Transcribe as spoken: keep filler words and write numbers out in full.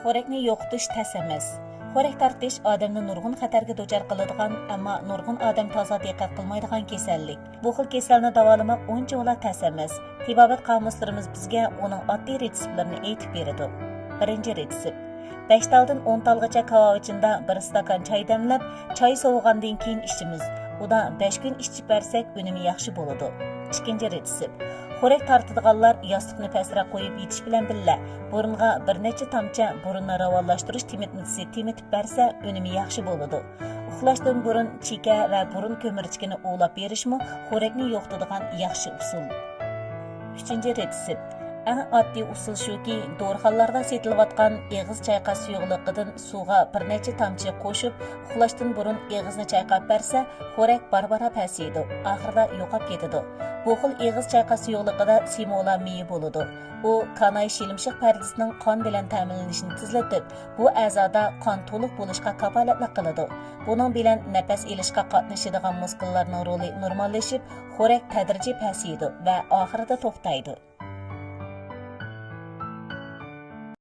خورەكنى يوقىتىش تەس ئەمەس. خورەك تارتىش ئادەمنى نۇرغۇن خەتەرگە دۇچار قىلىدىغان، ئەمما نۇرغۇن ئادەم تازا دىققەت قىلمايدىغان كېسەللىك. بۇ خىل كېسەلنى داۋالىماق ئۇنچىۋالا تەس ئەمەس. تېبابەت قامۇسلىرىمىز بىزگە ئۇنىڭ ئاددىي رېتسېپلىرىنى ئېيتىپ بېرىدۇ. بىرىنچى رېتسېپ. بەش تالدىن ئون تالغىچە كاۋاۋىچىندا بىر ئىستاكان چاي دەملەپ، چاي سوۋۇغاندىن كېيىن ئىچىمىز. ئۇدا بەش كۈن ئىچىپ بەرسەك، ئۈنۈمى ياخشى بولىدۇ. ئىككىنچى رېتسېپ. خورەك تارتىدىغانلار ياستۇقنى پەسرەك قويۇپ يېتىش بىلەن بىللە، بۇرۇنغا بىر نەچچە تامچە بۇرۇننى راۋانلاشتۇرۇش تېمىتمىسى تېمىتىپ بەرسە، ئۈنۈمى ياخشى بولىدۇ. ئۇخلاشتىن بۇرۇن چېكە ۋە بۇرۇن كۆمۈرچىكىنى ئۇۋىلاپ بېرىشمۇ خورەكنى يوقىتىدىغان ياخشى ئۇسۇل. ئۈچىنچى رېتسېپ. ئەڭ ئاددىي ئۇسۇل شۇكى، دورىخانىلاردا سېتىلىۋاتقان ئېغىز چايقاش سۇيۇقلۇقىدىن سۇغا بىر نەچچە تامچە قوشۇپ، ئۇخلاشتىن بۇرۇن ئېغىزنى چايقاپ بەرسە، خورەك بارا-بارا پەسىيىدۇ، ئاخىرىدا يوقاپ كېتىدۇ. بۇ خىل ئېغىز چايقاش سۇيۇقلۇقىدا سېمولا مېيى بولىدۇ. ئۇ كاناي شىلىمشىق پەردىسىنىڭ قان بىلەن تەمىنلىنىشىنى تېزلىتىپ، بۇ ئەزادا قان تولۇق بولۇشقا كاپالەتلىك قىلىدۇ. بۇنىڭ بىلەن نەپەس ئېلىشقا قاتنىشىدىغان مۇسكۇللارنىڭ رولى نورماللىشىپ، خورەك تەدرىجىي پەسىيىدۇ ۋە ئاخىرىدا توختايدۇ.